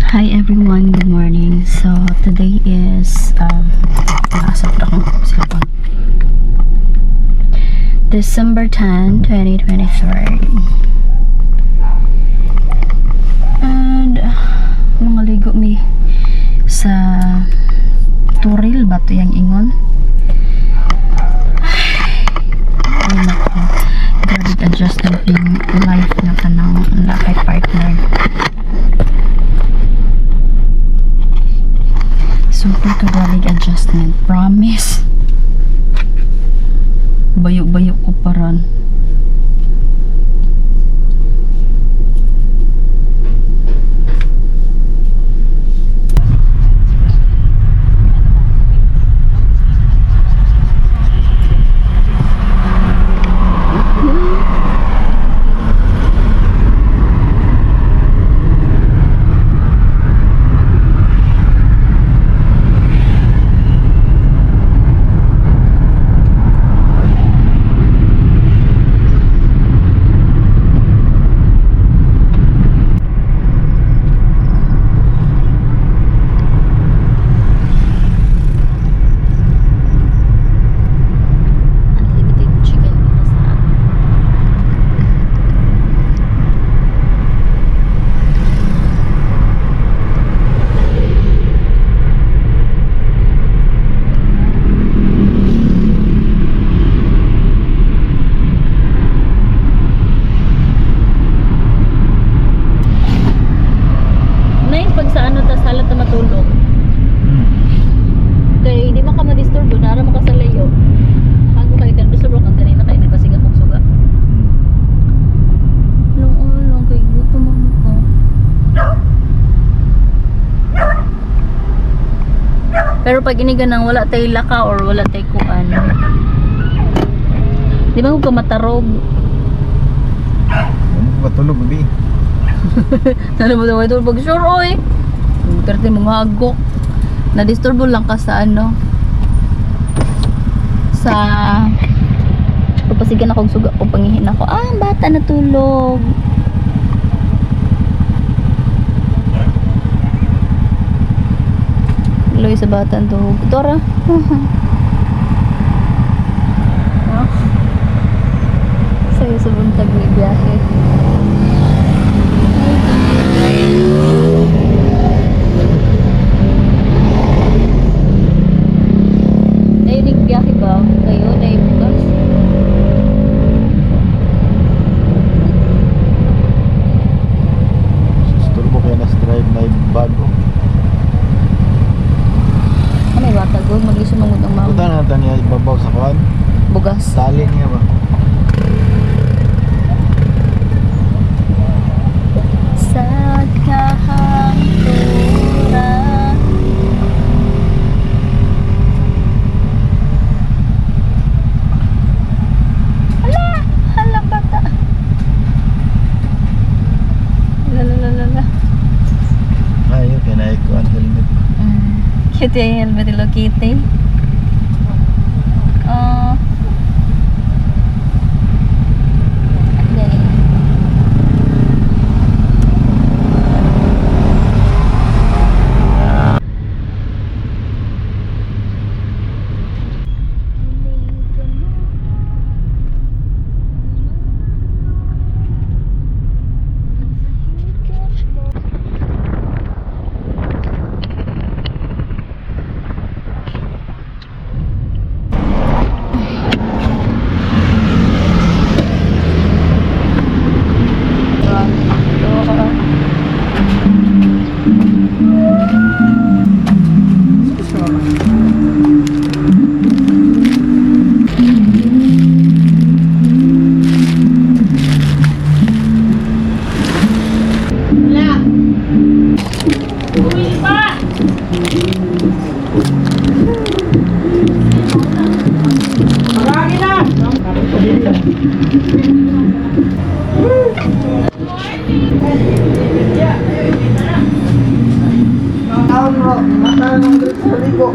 Hi everyone, good morning. So today is nasa akong cellphone. December 10, 2023. And mga ligo mi sa Turil ba to yung ingon? Ay nako. Grabe adjustment yung life na kanang lakay partner. Super kagrabe adjustment. Promise. Bayo-bayo ko pa ron. Unlimited chicken dito sa Nice pag sa ano ta sala ta matulog. Kay di man ka madisturbo, nara mo ka sa layo. Bago kayo kan disturbo kang ganina kay nagpasig akong suga. Long long kay gutom mo ko. Pero pag inigan nang wala tay laka or wala tay kuan. Di ba ko matarog? Ano ko patulog, gabi? Ano mo daw ito pag sure oy. Perte mong hagok. Na-disturbo lang ka sa ano sa papasigan ako og suga ko pangihin ako. Ah, ang bata natulog. Loy sa bata ang tuhog. Dora. Ah. Sayo sa buntag ni biyahe. Nainig biyahe ba? Kayo, naibukas? Turbo kaya nas drive na yung bago. Ano may bata go? Mag-iso mangod ang mama. Punta na natin niya ibabaw sa kuan. Bugas. Sali niya ba? Sa kahangturan. Hala! Hala bata! La la la la la. Ayun, kaya na kuan helmet. Cute yung helmet ni Hello Kitty. Oh. Okay. Taon bro, mata ng ligo.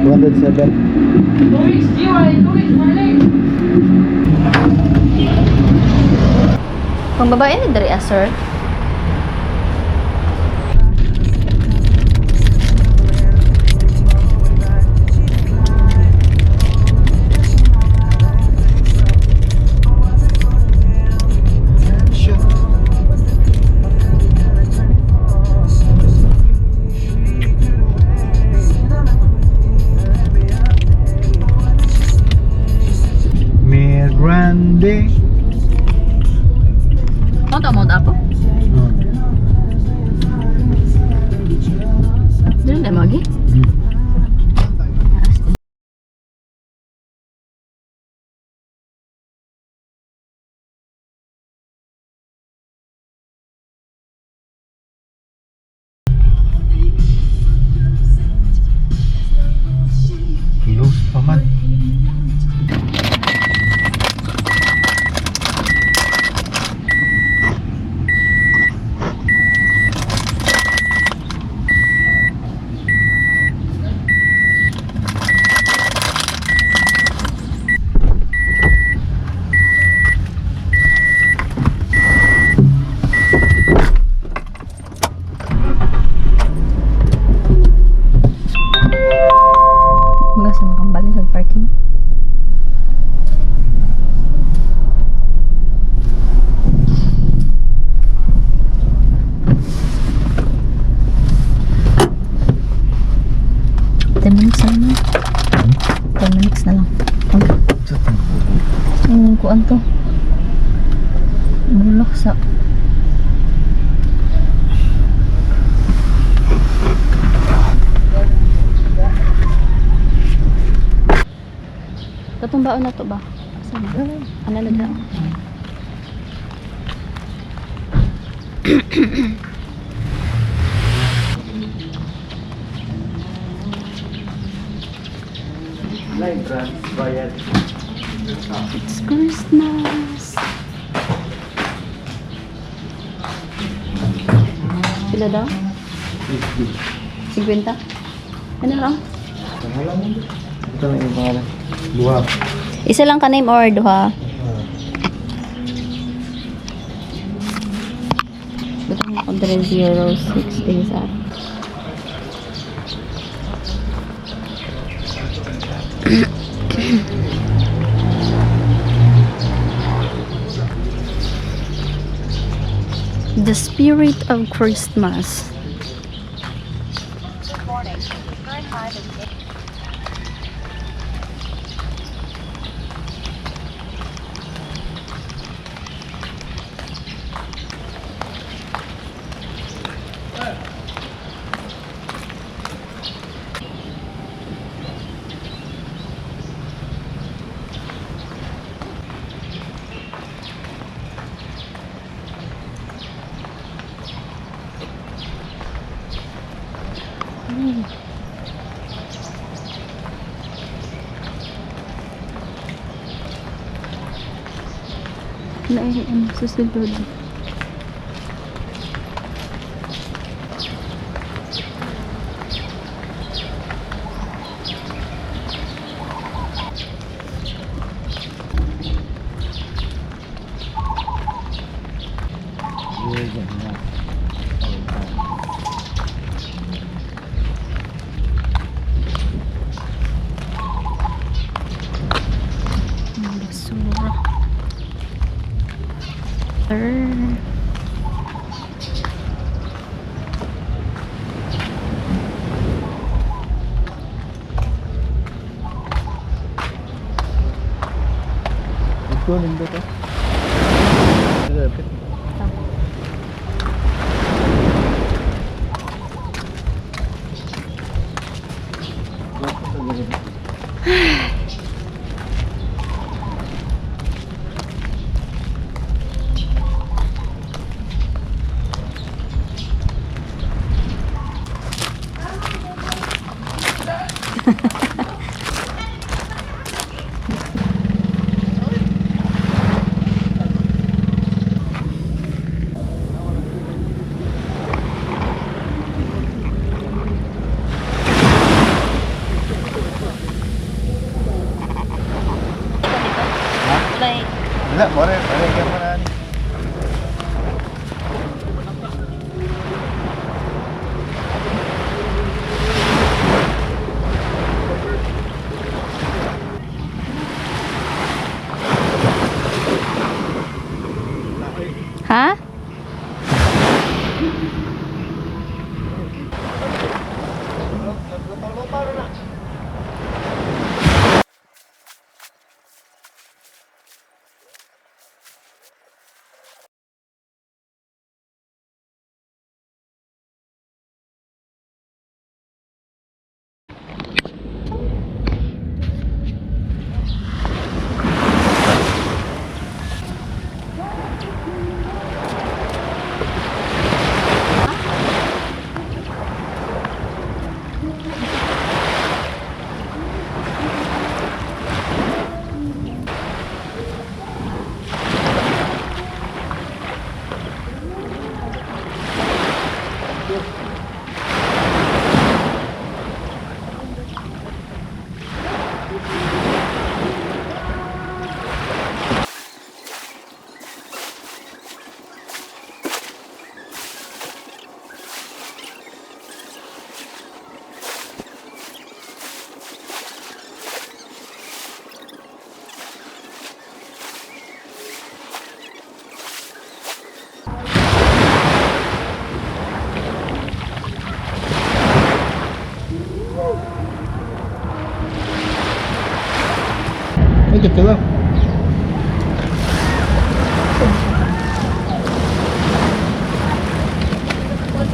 207. Pang babae ni diri ah, sir. Pwede. Ano to, Mount Apo? Oh. Dili na magi. Close pa man. Mga sa mga kambalin sa parking. 10 minutes na lang. 10 minutes na lang. Sa tang. Ang kuan to. Bulak sa. Katong baon na to ba? Asa na? Ano na daw? Live branch bayad. It's Christmas. Pila daw? 50? Ano lang? Pangalan mo. Ito lang yung pangalan. Duha. Isa lang ka name or duha? Butang ako 06 din sa. The spirit of Christmas. Naay ano sa sulod. Ang basura. Sir. Ito, nindot ah. Dapat. Like, Wala, more, more kaya mo na ni. Ha? Ito lang.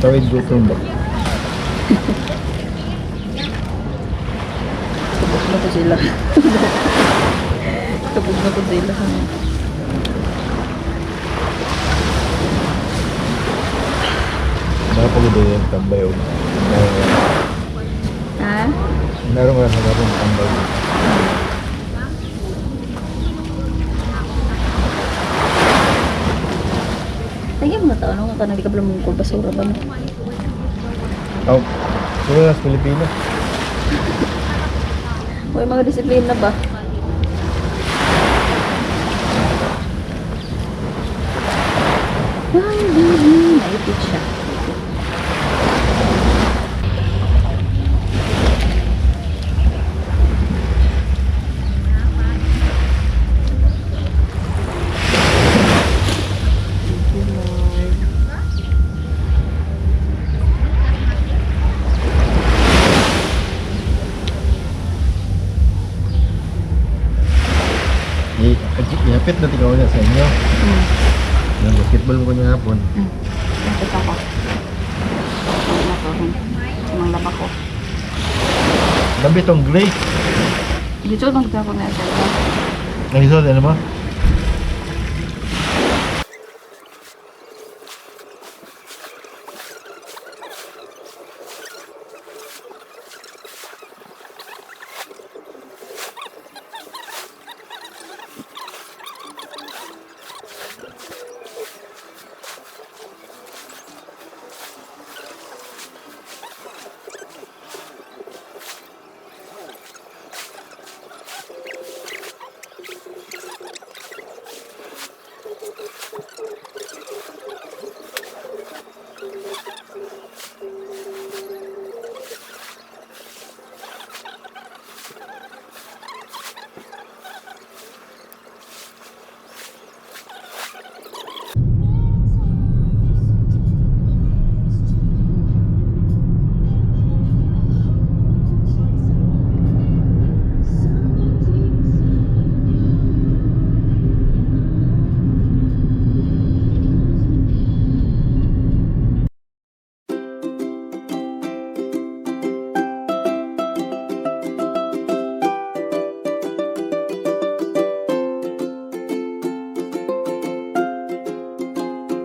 Tawid gutom ba? Tapos na ko sila. Tapos na ko sila. Nakapagod din yung tambay. Oh. Ha? Meron ka sa kapong tambay. Tingin mo na tao, no? Kanang di ka pala mungkol, basura ba mo? Oh, puro nas Pilipino. Uy, mga disiplina ba? Ay, baby. Naipit siya. Thank you, Lord. Iapit na ikaw niya sa inyo. Nang basketball mo kanya hapon. Lapit ako. Ang na to, mga laba ko. Labi tong gray. Dito lang ako na siya. Ang isod, ano mo?